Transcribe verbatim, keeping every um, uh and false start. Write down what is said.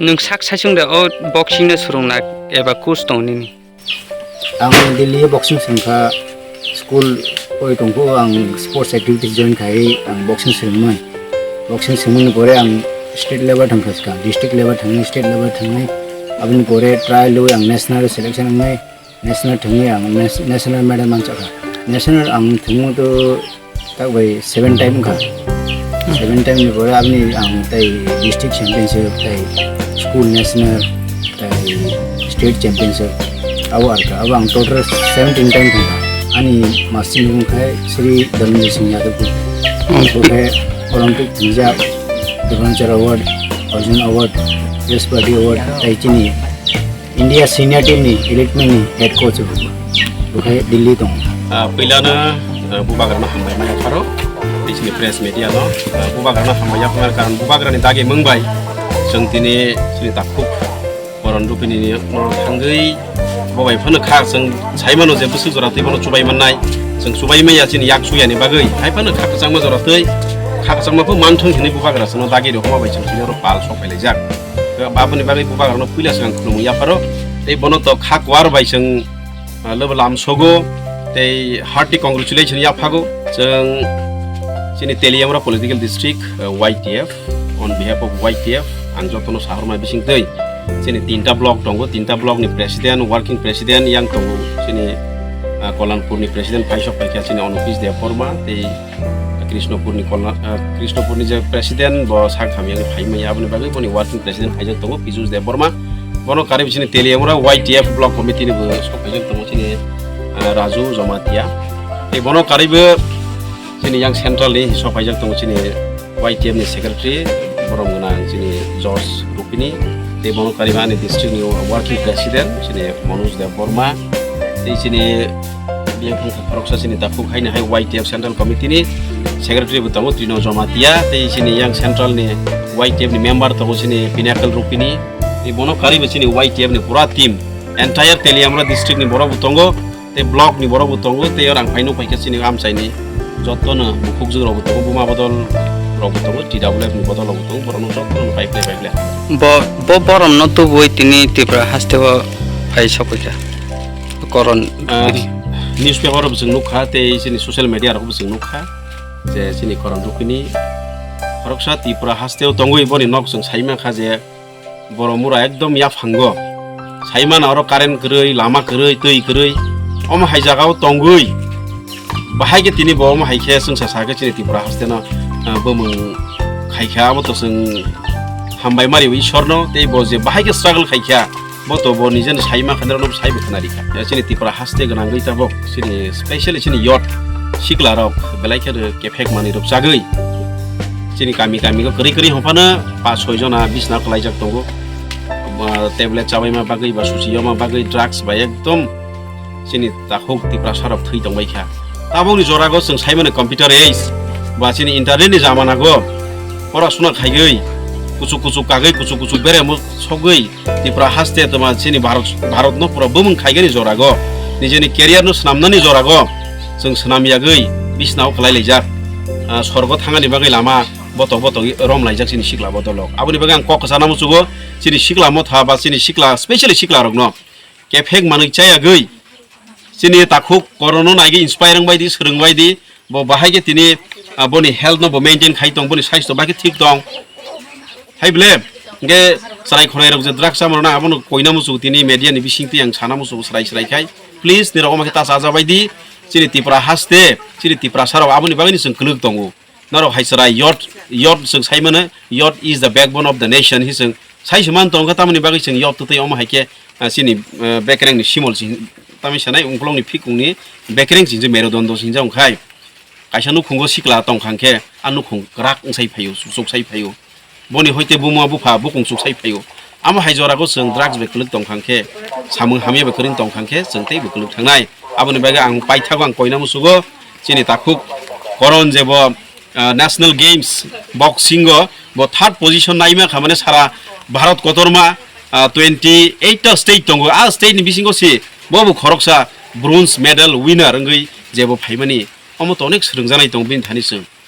Nwng sak saichung da o boxing no swrwngna eba coach tong nini? Ang Delhi boxing swrwngkha, school pori tongkho ang sports activities join khai ang boxing swrwngmani. Boxing swrwngmani pore ang state level thangkha swkang, district level thangnai, state level thangnai. Aboni pore trial rwi ang national selection wngnai. National thangwi ang nas-, national medal manchakha. National ang thangmo to tak bai seven time wngkha. Seven time ni pore aboni ang tai district championship, tai school national, tai state championship. Abo arka, abo ang total seventeen time thangkha. Ani masini wngkha Sri Dhananjay Singh Yadav. Bo khe Olympic thwngjak, Dronacharya Award, Arjun Award, Brihaspati Award, tai chini India senior team ni elite man ni head coach bo, bo khe Delhi tong. Ah, puilano, ah, bubagrano hambai maya pharo, tei chini press media no, ah, bubagrano hambai yaphar karon bubagrani dagi mung bai, chwng tini chini takhuk Koron Rupini no thangwi bo bai phano kha chwng sai mano je bwswk jora twi bono chubai mannai, chwng chubai maya chini yak suyani bagwi, hai phano kha kwchangma jora twi, kha kwchangma pho manthung hinwi bubagra chwngno dagi rw homa bai chwng tini oro pal sok phailaijak. Aboni bagwi bubagrano puila swkang khulumung yapharo. Tei bono to kha kuar bai chwng, ah, level amsogo. Tei hearty congratulation yaphago. Chwng chini Teliamura Political District, ah, Y T F, on behalf of Y T F, ang jotono sahorma bising twi. Chini tinta block tongo, tinta block ni president, working president yang tongo. Chini, ah, Kolanpur ni president phaisok paikha chini Onupis Debbarma, tei Krishnapurni Kolna-, ah, Krishnapurni je president bo sak hamya wngwi phai manya, aboni bagwi boni working president phaijak tongo Pijus Debbarma. Bono karwi chini Teliamura Y T F block committee ni bo sok phaijak tongo chini, ah, Raju Jamatia. Tei bono karwi bo chini yang central ni sok phaijak tongo chini Y T F ni secretary borom gwnang chini George Rupini. Tei bono karwi bo ani district ni working president chini Manoj Debbarma. Tei chini Biyang thangkha khoroksa chini takhuk haino hai Y T F Central Committee ni Secretary bo tongo Trino Jamatia, tei chini yang Central ni Y T F ni member tongo chini Pinnacle Rupini, tei bono karwi bo chini Y T F ni pura team, entire Teliamura district ni borok bo tongo, tei block ni borok bo tongo, tei oro ang phai nuk phaikha chini amchai ni jotono bukhukjwk rok bo tongo, buma bodol rok bo tongo, T W F ni bodol rok bo tongo, borok no jotono pai khlai pai khlai. Bo, bo borom no tubui tini Tripura haste o phai sokoi kha. Koron. Ah, newspaper rok bo chwng nukha, tei chini social media rok bo chwng nukha, je chini Koron Rupini khoroksa Tripura haste o tongwi boni nok chwng sai mankha je borok mura ekdom yaphango. Sai mano oro current kwrwi, lama kwrwi, twi kwrwi, omo hai jaga o tongwi. Bahai khe tini bo omo hai khe chwngsa sa khe chini Tripura haste no, ah, bumung khai kha, abo to chwng hambai mari o Ishwar no, tei bo je bahai khe struggle khai kha. Bo to bo nijeni sai ma khanai rokno sai bo khna rikha. Ya chini Tripura haste gwnangwi tabok chini specially chini youth sikla rok belai khe kephek manwi rwpchagwi chini kami kami o kwrwi kwrwi hwnphano pa soi jona bisna kwlaijak tongo. Ba tablet chabaima bagwi ba susi yoma bagwi drugs bai ekdom chini takhuk Tiprasa rok thwi tongbai kha. Tabokni jorago chwng saimano computer age ba chini internet ni jamanago pora suna khaigwi kuchuk kuchuk kagwi kuchuk kuchuk beremo sogwi Tripura haste toma chini Bharat, Bharat no pura bumung khaigani jorago, nijeni career no swnamnani jorago, chwng swnam yagwi bisnao kwlai laijak. Ah, sorgo thangani bagwi lama botok botok rom laijak chini sikla bodolok. Aboni bagwi ang kok kwchana muchugo chini sikla motha ba chini sikla, specially sikla rokno kephek manwi chayagwi chini takhuk korono naigwi inspire wngbai di, swrwngbai di, bo bahai khe tini, ah, boni health no bo maintain khai tong, boni saisto bahai khe thik tong. Hai bole, hingke chwrai khwnai rok je drugs chamani abono koina muchungo tini media ni bisingtwi ang sana muchungo chwrai chwrai khai. Please, nirok omo khe ta chajabai di, chini Tripura haste, chini Tiprasa rok aboni bagwi ni chwng kwlwk tongo. Norok hai chwrai youth, youth chwng sai mano, youth is the backbone of the nation hi chwng sai se man tongkha, tamoni bagwi chwng youth twtwi omo hai khe, ah, chini, ah, bekereng ni simol si, tamni sanai ungkolog ni phikung ni bekereng si je merudondo si jang khai. Kaisa nukhungo sikla tongkha hwnkhe, a nukhung kwrak wngsai phaio, chukchuk sai phaio. Boni hoite buma bupha bukung chuksai phaio. Amo hai jorago chwng drugs bai kwlwk tongkha hwnkhe, samung hamya bai kwrwng tongkha hwnkhe chwng teibo kwlwk thangnai. Aboni bagwi ang paithago ang koina musugo chini takhuk Koron je bo, ah, National Games boxing o bo third position naima kha, mane sara Bharat kotorma, ah, twenty eight ta state tongo. A state ni bisingo se bo bo khoroksa bronze medal winner wngwi je bo phaimani. Omo to onek swrwngjaknai tongo bini thani chwng.